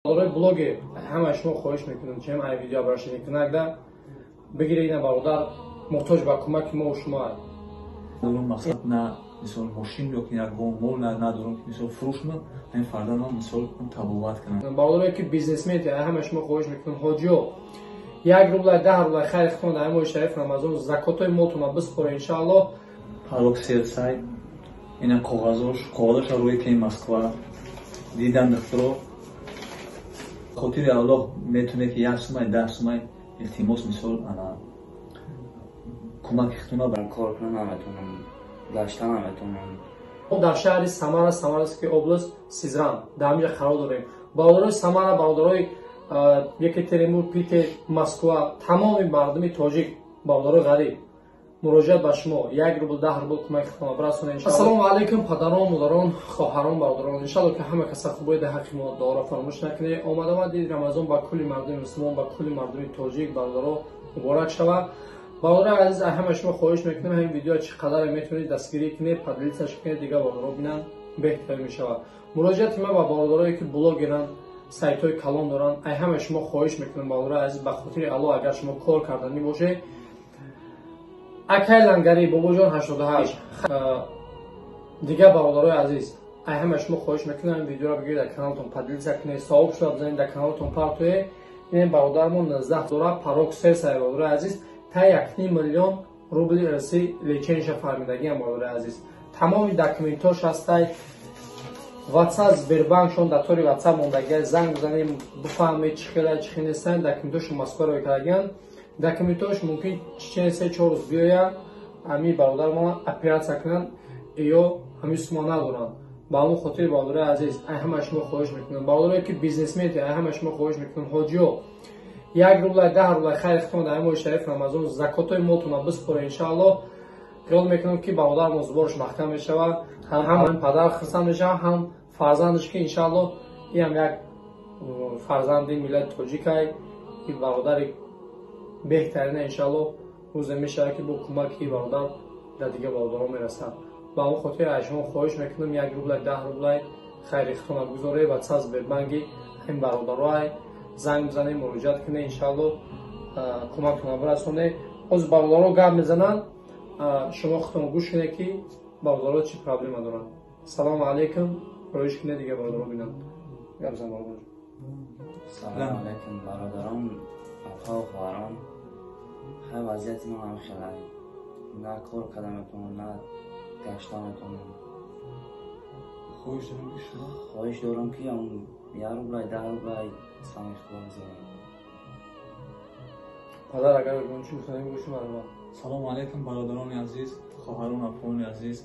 Бародарои блогер, ҳама шумо хоҳиш мекунам, чем ай видео обращение кунагда бигиред, ина бародар муҳтоҷ ба кӯмаки мо шумо. Надорам, мақсад, на мисол мошин ё ки ягон мол надорам, ки мисол фурӯшам, ҳамин фарзандам мисол табобат кунам. Бародарое ки бизнесменте, ҳама шумо хоҳиш мекунам, ҳоҷиё, 1 рубла, 10 рубла хайр хитон дар моҳи шариф Рамазон закотои молтона биспора, иншааллоҳ. Порок сердца, ина коғазош, коғазоша рӯи ки Москва дидан духтуро. Хотири Аллоҳ, метоне ки 1 сумай, 10 сумай, илтимос, мисол ана кӯмаки хитона. Кор кунам наметонам, гашта наметонам. Дар шаҳри Самара, Самарский область, Сизран, дар ҳаминҷа қарор дорем. Бародарои Самара, бародарои Екатеринбург, Питер, Москва, тамоми мардуми тоҷик, бародарои ғариб, муроҷиат ба шумо: 1 рубл, 10 рубл кӯмаки хитона бирасонед. Ассалому алайкум, падарон, модарон, хоҳарон, бародарон, иншалло ки ҳама каса хубои. Дар ҳаққи мо дуоро фаромӯш накунед. Омадомади Рамазон ба кулли мардуми мусулмон, ба кулли мардуми тоҷик, бародаро, муборак шавад. Бародари азиз, ҳама шумо хоҳиш мекунем, ҳамин видео чӣ қадаре метавонед дастгирӣ кунед, поделиться кунед, дигар бародаро бинанд, беҳтар мешавад. Муроҷиати ман ба бародарое ки блогеранд, сайтҳои калон доранд, ай ҳама шумо хоҳиш мекунам, бародарои азиз, ба хотири Аллоҳ, агар шумо кор карданӣ бошед, акай Лангарӣ, Бобоҷон 88, дигар бародарои азиз, ай ҳама шумо хоҳиш мекунам, видеоро бигиред, дар каналтон поделиться кунед, савоб шуда бизанед, дар каналтон партоед. Ин бародармон 19 дора, порок сердца, бародарои азиз, та 1,5 миллион рубли русӣ лечение ша фармидагиам. Бародарои азиз, тамоми документош ҳастай, Ватсап, Сбербанкшон дар тори Ватсап мондагия, занг бизанед, бифаҳмед чӣ хела, чӣ хел нестан. Документошо Москва ро кардагиан, документош мумкин чечени 3-4 рӯз биёяд, ҳамин бародармон оператсия кунанд. Ё ҳамин сума надоранд. Ба ҳамон хотири, бародарои азиз, ай ҳама шумо хоҳиш мекунам, бародарое ки бизнесменте, ай ҳама шумо хоҳиш мекунам, ҳоҷиё, 1 рубла, 10 рубла хайр хитон дар моҳи шариф Рамазон закотои молтона биспора, иншааллоҳ. Хиёл мекунам, ки бародармон зубораш маҳкам мешавад, ҳам падар хурсанд мешавад, ҳам фарзандаш, ки иншааллоҳ иам як фарзанди миллати тоҷикай, и бародари беҳтарина. Иншааллоҳ, рӯзе мешавад, ки бо кӯмаки бародар дар дигар бародарон мерасад. Ба ҳамон хотир аз шумо хоҳиш мекунам, 1 рублай, 10 рублай хайри хитона гузоред. Ватсап, Сбербанки ҳамин бародароай, занг бизанед, муроҷиат кунед, иншааллоҳ кӯмактона бирасонед. Ҳозир бародаро гап мезананд, шумо худтон гӯш кунед, ки бародаро чӣ проблема доранд. Салому алайкум, роиш кунед, дигар бародаро бинанд. Гап зан, бародар. Салому алайкум, бародарон, апаву хоҳарон. Хай, вазъияти ман ҳам хеле, на кор карда метавонам, на гашта метавонам. Хоҳиш дорам, ки шумо Хоҳиш дорам, ки 1 рублай, 10 рублай сами худо бизорам. Падар, агар чӣ гуфтанӣ гӯши марҳамат. Салому алайкум, бародарони азиз, хоҳарон, апони азиз.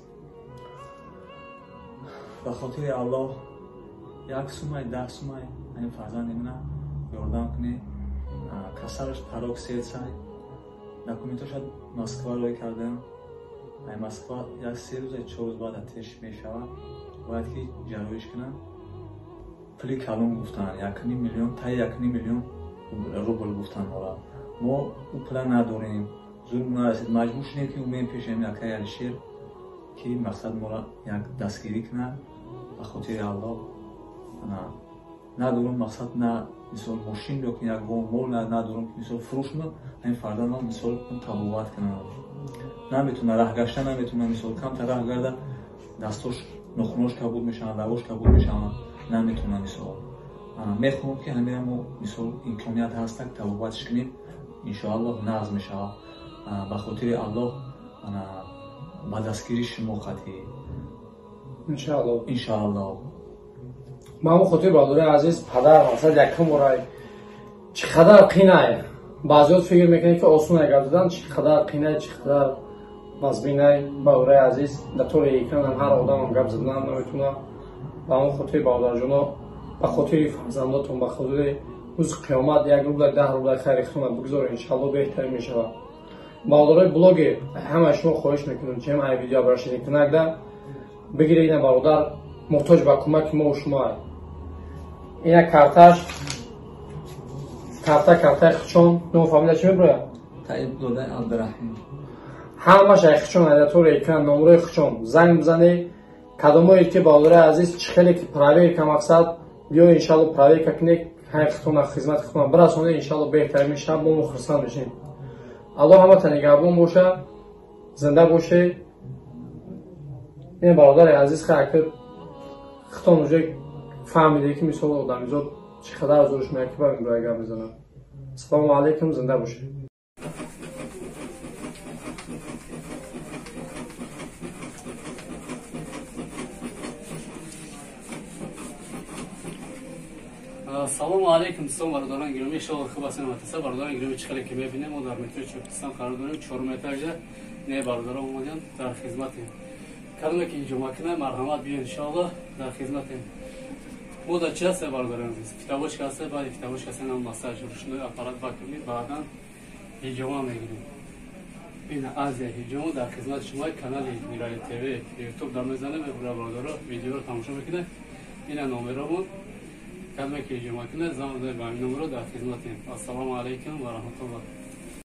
Ба хотири Аллоҳ, 1 сумай, 10 сумай ҳамин фарзанди мана ёрдам кунед. Касалаш порок сердца, документоша Москва рой кардам. Ай Москва як 3 рӯза, 4 рӯз баъд атеш мешавад, бояд ки ҷарроҳиш кунам. Пули калон гуфтанд, 1,5 миллион, таи 1,5 миллион рубл гуфтанд мора. Мо ӯ пула надорем, зулм нарасид, маҷбур шудем, ки умеем пеши ҳамин акаи Алишер, ки мақсад моро як дастгирӣ кунад. Ба хотири Аллоҳ, надорам, мақсад, на мисол мошин ё ки ягон мол надорам, ки мисол фурӯшам, ҳамин фарзандам мисол табобат кунам. Наметавона, раҳ гашта наметавона, мисол камтар раҳ гарда, дастош, нохунош кабуд мешаванд, лабош кабуд мешаванд, наметавона. Мисол мехоҳам, ки ҳамина мо мисол имконият ҳастак, табобатш кунем, иншоаллоҳ нағз мешавад. Ба хотири Аллоҳ, ба дастгирии шумо қатъӣ. Иншааллоҳ. Иншоаллоҳ. Ба ҳамон хотир, бародарои азиз, падар масалан якум борай чӣ қадар қинай. Баъзеҳо фикр мекунед, ки осон гап задан, чӣ қадар қинай, чӣ қадар вазбинай. Бародарои азиз, дар тори экранам ҳар одамам гап задан наметавонад. Ба ҳамон хотири, бародарҷоно, ба хотири фарзандотон, ба хотири рӯзи қиёмат, 1 рубла, 10 рубла хайри хитона бигузоред, иншааллоҳ беҳтар мешавад. Бародарои блогер, ҳама шумо хоҳиш мекунам, чем ай видео обращение кунагда бигиред, ина бародар муҳтоҷ ба кӯмаки мо шумо. Ина карташ, карта, картаи хичон. Ном, фамилия чӣ меброяд? Таибзодаи Абдураҳим. Ҳамаш ай хичон, айдатори экран номрои хичон, занг бизанед. Кадомое ки, бародарои азиз, чӣ хеле ки проверка, мақсад. Биё иншалло проверка кунед, ҳақиқатона хизмати худтон бирасонед, иншалло беҳтарин мешавад, мо хурсанд мешем. Аллоҳ ҳамата нигаҳбон боша, зинда бошед. Ин бародари азиз хайр худтон уже фаҳмиде ки мисол одамизод чӣ қадар зӯрш меяд ки ба ин бора гап мезанам. Ассалому алайкум, зинда бошед. Салому алейкум, дӯстон, бародарон гиромӣ, иншоалло хуб ҳастед, ҳастед. Бародарон гиромӣ, чӣ хеле ки мебинем, мо дар метрои Чопистон қарор дорем, чорум этажа. Не бародарон омадем, дар хизматем. Кадоме ки ҳиҷома кунад, марҳамат биёед, иншоалло дар хизматем. Мо дар чи ҳастем, бародарон азиз? Фитобочка ҳастем, баъди фитобочка ҳастем, нам массаж, рушной аппарат вакуумӣ, баъдан ҳиҷома мегирем. Ин Азия ҳиҷома дар хизмати шумо, канали Мирали ТВ, YouTube дар мезанем, бародаро видеоро тамошо мекунед. Ина номеромон. Кадоме ки ҳиҷома кунад, занг бизанед ба ҳамин номеро, дар хизматем. Ассалому алайкум ва раҳматуллоҳ.